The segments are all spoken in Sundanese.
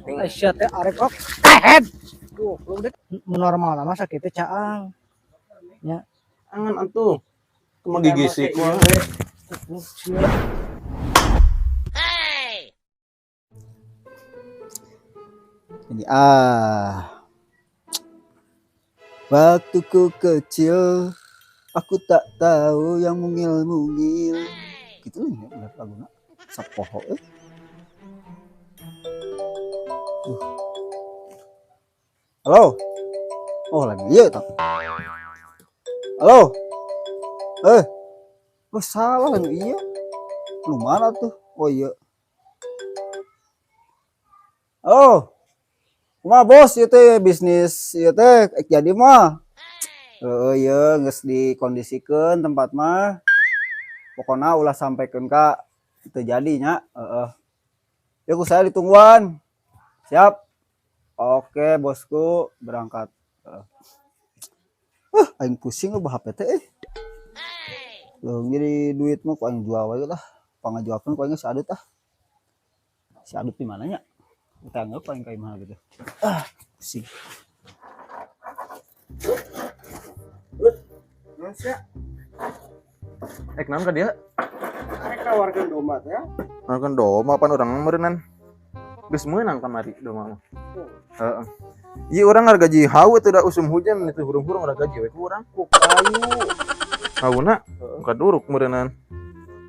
Aisyah teh arek kok kehed. Goblok deh. Normal mah sakit teh caang. Nya. Angan atuh. Kumaha gigisik mah. Goblok sia. Ini ah. Waktu ku kecil, aku tak tahu yang mungil-mungil. Gitu lah ya, bener laguna. Sapoho eh. Halo. Oh, lagi iya tak. Halo. Eh. Oh, salah lagi iya. Lu mana tuh? Oh iya. Oh. Kumaha bos ieu teh bisnis ieu teh jadi mah. Heeh ieu geus dikondisikeun tempat mah. Pokona ulah sampaikeun ka teu jadi nya, heeh. Ya ku saya ditungguan. Siap. Oke bosku, berangkat. Heeh. Aing pusing loba HP teh eh. Leuh jadi duit mah ku aing jual wae lah. Pangajualkeun ku aing si Adut ah. Si Adut di mana nya? Kita anggap paling kayak mahal gitu. Ah, pusing. Eh, kenapa ka dia? Arek nawarkeun domba teh. Nawarkeun domba pan urang meureunnan. Geus meunang kamari domba mah. Heeh. Ieu urang ngargaji hawu teh da usum hujan itu hurung-hurung urang gaji we ku urang. Ku kayu. Hawuna kaduruk meureunnan.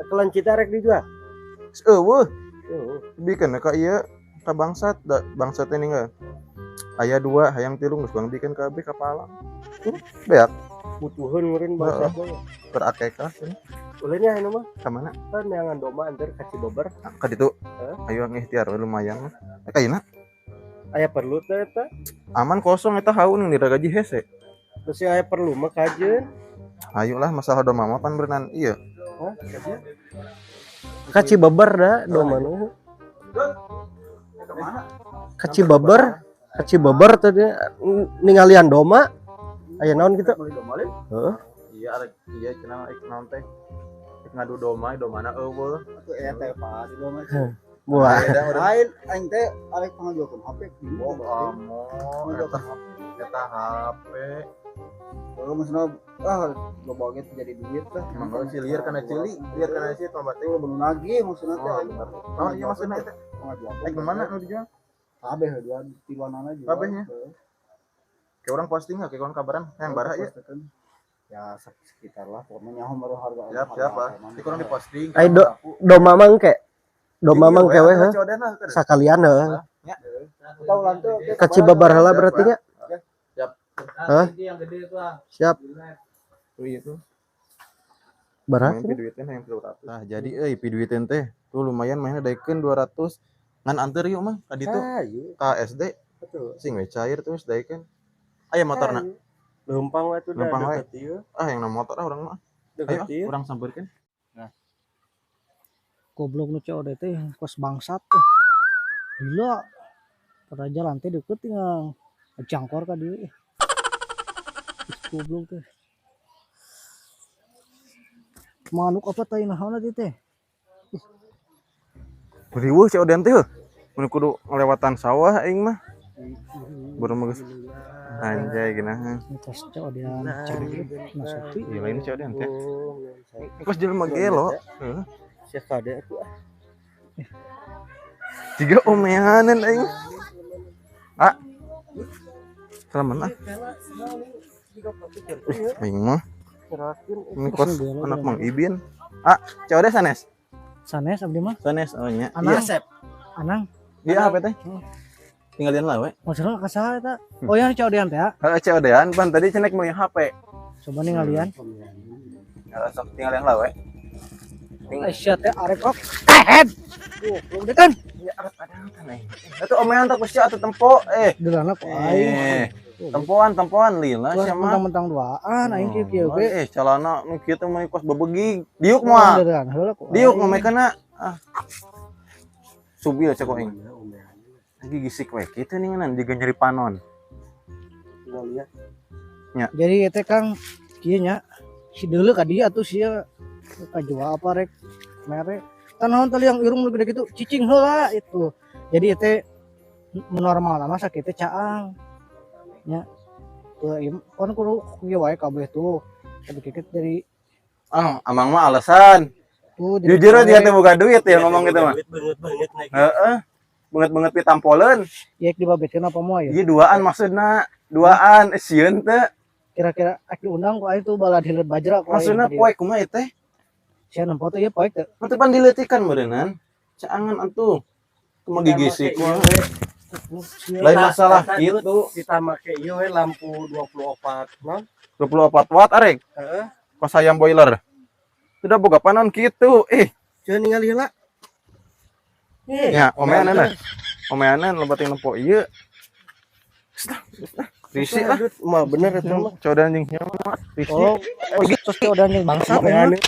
Kelanci teh arek dijual. Geus eueuh. Eueuh. Bikeun ka ieu ka bangsat da bangsat ini enggak. Aya 2 hayang 3 geus bang bikeun kabeh ka palang. Beak. Butuheun meureun bangsat mah. Berakekah cenah. Uleunya anu mah. Ka mana? Kan neangan domba anteur ka Cibeber. Ka ditu. Heeh. Ayo ngikhtiar we lumayan mah. Eh, kaina? Aya perlu teh eta. Aman kosong eta haun diragaji hese. Terus yang aya perlu mah kajeun. Ayolah masalah domba mah pan berenang iya. Hah? Ka Cibeber da domba nu. Ka Cibeber, ka Cibeber tadi ningalian domba. Aya naon kitu? Heeh. Iya arek iya cenah ek naon teh. Ek ngadu domba, domana eueuh. Atuh eta teh Pak, di domba. Wah. Lain aing teh arek pangajualkeun HP. Oh, kamu eta HP. Oh, maksudna ah loba ge jadi duit lah. Emang kalau si liar kana cili, liar kana cili tambah teh. Belum nagih maksudna teh. Oh, iya maksudna teh. Ek mana nu dijual? Kabeh dua tiluanana jual. Kabehnya. Kayak orang posting nggak, kayak orang kabaran, yang bara ya. Ya sekitar lah, pokoknya nyaho baru harga. Siap, siap lah. Di kurang di posting. Ai domba mah engke. Domba mah engke we heuh. Sakalian heuh. Ka Cibeber heula berarti nya. Siap. Hah? Siap. Tuh iya tuh. Berat. Main piduiteun yang 200. Nah, jadi euy piduiteun teh tuh lumayan mainnya daekeun 200. Ngan anteur yuk mah ka ditu. Ka SD. Sing we cair terus daekeun. Aya motorna. Leumpang we tuh Leumpang wae. deket ieu. Ah, yang motor ah urang mah. Deket Ayo, ieu. urang sampeurkeun. Nah. Goblok nu COD teh kos bangsat teh. Gila. Pada jalan teh deket tinggal jangkor ka dieu. Goblok teh. Manuk apa teh naon teh? Riweuh COD teh heuh. Mun kudu ngelewatan sawah aing mah. Baru mah geus. Anjay geunahan. Kos COD-an nasuti. Iya lain COD teh. Kos jelema gelo. Heeh. Sia kade atuh ah. Tiga omeanan aing. Ah. Salaman ah. Aing mah. Ini kos anak Mang Ibin. Ah, COD sanes? Sanes abdi mah. Sanes oh nya. Anang. Iya. Anang. Iya HP teh. Tinggalin lah we. Maksudna ka saha eta? Oh ya COD-an teh ya. Heeh COD-an pan tadi cenah meuli HP. Coba ninggalian. Heeh sok tinggalin lah we. Aisyah teh arek kok kehed. Goblok deh kan. Ya arek ada aing. Atuh omean tak sia atuh tempo eh. Delana ku aing. Tempoan lila sia mah. Mentang-mentang duaan aing kieu kieu ge. Eh calana nu kieu teh mah kos bebegig. Diuk mah. Diuk mah mekana. Ah. Subil cek aing. Lagi gisik we kitu ninganan jiga nyeri panon. Nya. Jadi teh Kang kieu nya si deuleu ka dieu atuh sia kajual apa rek mere. Kan naon tali yang irung nu gede kitu cicing heula itu. Jadi teh Normal mah sakitnya caang. Nya. Tuh, ieu kan kudu kieu wae kabeh tuh. Tapi kikit dari Ah, amang mah alasan. Tuh jadi Jujur aja poek. Teh boga duit ya ngomong gitu mah. Duit banget-banget naik. Heeh. Banget-banget pitampoleun. Ya dibabetkeun apa moal ya? Ieu duaan maksudna. Duaan, eh, sieun teh. Kira-kira ek diundang ku aing tuh balad hileut bajra ku aing Maksudna ka dieu. Poek kumaha ieu teh? Sia nempo teh ieu poek teh. Mah teu pan dileutikan meureunnan. Caangan atuh. Kumaha gigisi ku. Lain masalah gitu. Kita make ieu we lampu 24 non. 24 watt arek. Heeh. Kos ayam boiler. Sudah boga panon gitu. Eh, Jangan ningali heula. Eh, ya, omeanan lah. Omeanan loba teh nempo ieu. Geus lah, geus lah. Risih lah. Mah bener eta mah. Codan jeung sia mah. Risih. Oh, oh, terus udah anjing bangsat. Omeanan.